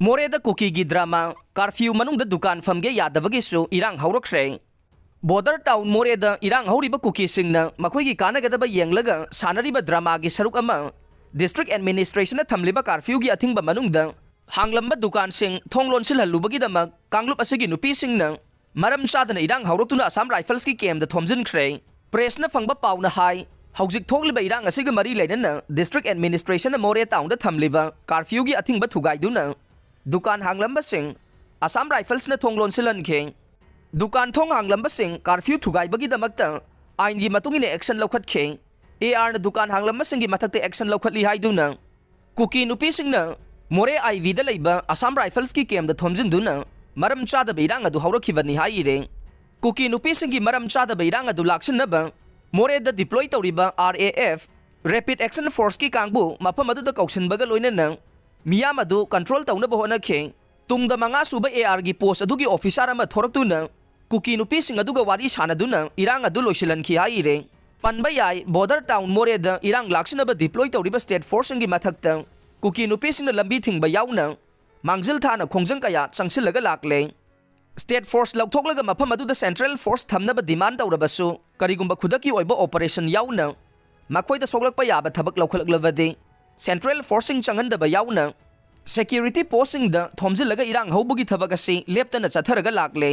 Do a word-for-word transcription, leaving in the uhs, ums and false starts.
ꯃꯣꯔꯦꯗ ꯀꯨꯀꯤꯒꯤ drama, curfew ꯃꯅꯨꯡꯗ ꯗꯨꯀꯥꯟ ꯐꯝꯒꯦ ꯌꯥꯗꯕꯒꯤꯁꯨ ꯏꯔꯥꯡ ꯍꯧꯔꯛꯈ꯭ꯔꯦ꯫ Border town ꯃꯣꯔꯦꯗ ꯏꯔꯥꯡ ꯍꯧꯔꯤꯕ ꯀꯨꯀꯤꯁꯤꯡꯅ ꯃꯈꯣꯏꯒꯤ ꯀꯥꯟꯅꯒꯗꯕ ꯌꯦꯡꯂꯒ ꯁꯥꯟꯅꯔꯤꯕ dramaꯒꯤ ꯁꯔꯨꯛ ꯑꯃ, district administrationꯅ ꯊꯝꯂꯤꯕ curfewꯒꯤ ꯑꯊꯤꯡꯕ ꯃꯅꯨꯡꯗ ꯍꯥꯡꯂꯝꯕ ꯗꯨꯀꯥꯟꯁꯤꯡ ꯊꯣꯡ ꯂꯣꯟꯁꯤꯜꯍꯜꯂꯨꯕꯒꯤꯗꯃꯛ ꯀꯥꯡꯂꯨꯞ ꯑꯁꯤꯒꯤ ꯅꯨꯄꯤꯁꯤꯡꯅ ꯃꯔꯝ ꯆꯥꯗꯅ ꯏꯔꯥꯡ ꯍꯧꯔꯛꯇꯨꯅ Assam Riflesꯀꯤ campꯇ ꯊꯣꯝꯖꯤꯟꯈ꯭ꯔꯦ꯫ Pressꯅ ꯐꯪꯕ ꯄꯥꯎꯅ ꯍꯥꯏ, ꯍꯧꯖꯤꯛ ꯊꯣꯛꯂꯤꯕ ꯏꯔꯥꯡ ꯑꯁꯤꯒ ꯃꯔꯤ ꯂꯩꯅꯅ district administrationꯅ ꯃꯣꯔꯦ townꯗ ꯊꯝꯂꯤꯕ curfewꯒꯤ ꯑꯊꯤꯡꯕ ꯊꯨꯒꯥꯏꯗꯨꯅ ꯗꯨꯀꯥꯟ ꯍꯥꯡꯂꯝꯕꯁꯤꯡ Assam Riflesꯅ ꯊꯣꯡ ꯂꯣꯟꯁꯤꯜꯍꯟꯈꯤ꯫ ꯗꯨꯀꯥꯟ ꯊꯣꯡ ꯍꯥꯡꯂꯝꯕꯁꯤꯡ curfew ꯊꯨꯒꯥꯏꯕꯒꯤꯗꯃꯛꯇ ꯑꯥꯏꯟꯒꯤ ꯃꯇꯨꯡ ꯏꯟꯅ action ꯂꯧꯈꯠꯈꯤ꯫ ARꯅ ꯗꯨꯀꯥꯟ ꯍꯥꯡꯂꯝꯕꯁꯤꯡꯒꯤ ꯃꯊꯛꯇ action ꯂꯧꯈꯠꯂꯤ ꯍꯥꯏꯗꯨꯅ ꯀꯨꯀꯤ ꯅꯨꯄꯤꯁꯤꯡꯅ ꯃꯣꯔꯦ IVꯗ ꯂꯩꯕ Assam Riflesꯀꯤ campꯇ ꯊꯣꯝꯖꯤꯟꯗꯨꯅ ꯃꯔꯝ ꯆꯥꯗꯕ ꯏꯔꯥꯡ ꯑꯗꯨ ꯍꯧꯔꯛꯈꯤꯕꯅꯤ ꯍꯥꯏꯔꯦ꯫ ꯀꯨꯀꯤ ꯅꯨꯄꯤꯁꯤꯡꯒꯤ ꯃꯔꯝ ꯆꯥꯗꯕ ꯏꯔꯥꯡ ꯑꯗꯨ ꯂꯥꯛꯁꯤꯟꯅꯕ ꯃꯣꯔꯦꯗ deploy ꯇꯧꯔꯤꯕ RAF, Rapid Action Forceꯀꯤ ꯀꯥꯡꯕꯨ ꯃꯐꯝ ꯑꯗꯨꯗ ꯀꯧꯁꯤꯟꯕꯒ ꯂꯣꯏꯅꯅ ꯃꯤꯌꯥꯝ ꯑꯗꯨ control ꯇꯧꯅꯕ ꯍꯣꯠꯅꯈꯤ꯫ ꯇꯨꯡꯗ ꯃꯉꯥ ꯁꯨꯕ ARꯒꯤ post ꯑꯗꯨꯒꯤ officer ꯑꯃ ꯊꯣꯔꯛꯇꯨꯅ ꯀꯨꯀꯤ ꯅꯨꯄꯤꯁꯤꯡ ꯑꯗꯨꯒ ꯋꯥꯔꯤ ꯁꯥꯟꯅꯗꯨꯅ ꯏꯔꯥꯡ ꯑꯗꯨ ꯂꯣꯏꯁꯤꯜꯍꯟꯈꯤ ꯍꯥꯏꯔꯦ꯫ ꯄꯟꯕ ꯌꯥꯏ, border town ꯃꯣꯔꯦꯗ ꯏꯔꯥꯡ ꯂꯥꯛꯁꯤꯟꯅꯕ deploy ꯇꯧꯔꯤꯕ state forceꯁꯤꯡꯒꯤ ꯃꯊꯛꯇ ꯀꯨꯀꯤ ꯅꯨꯄꯤꯁꯤꯡꯅ ꯂꯝꯕꯤ ꯊꯤꯡꯕ ꯌꯥꯎꯅ ꯃꯥꯡꯖꯤꯜ ꯊꯥꯅ ꯈꯣꯡꯖꯪ ꯀꯌꯥ ꯆꯪꯁꯤꯜꯂꯒ ꯂꯥꯛꯂꯦ꯫ State force ꯂꯧꯊꯣꯛꯂꯒ ꯃꯐꯝ ꯑꯗꯨꯗ central force ꯊꯝꯅꯕ demand ꯇꯧꯔꯕꯁꯨ, ꯀꯔꯤꯒꯨꯝꯕ ꯈꯨꯗꯛꯀꯤ ꯑꯣꯏꯕ operation ꯌꯥꯎꯅ ꯃꯈꯣꯏꯗ ꯁꯣꯛꯂꯛꯄ ꯌꯥꯕ ꯊꯕꯛ ꯂꯧꯈꯠꯂꯛꯂꯕꯗꯤ central forceꯁꯤꯡ ꯆꯪꯍꯟꯗꯕ ꯌꯥꯎꯅ security postꯁꯤꯡꯗ ꯊꯣꯝꯖꯤꯜꯂꯒ ꯏꯔꯥꯡ ꯍꯧꯕꯒꯤ ꯊꯕꯛ ꯑꯁꯤ ꯂꯦꯞꯇꯅ ꯆꯠꯊꯔꯒ ꯂꯥꯛꯂꯦ꯫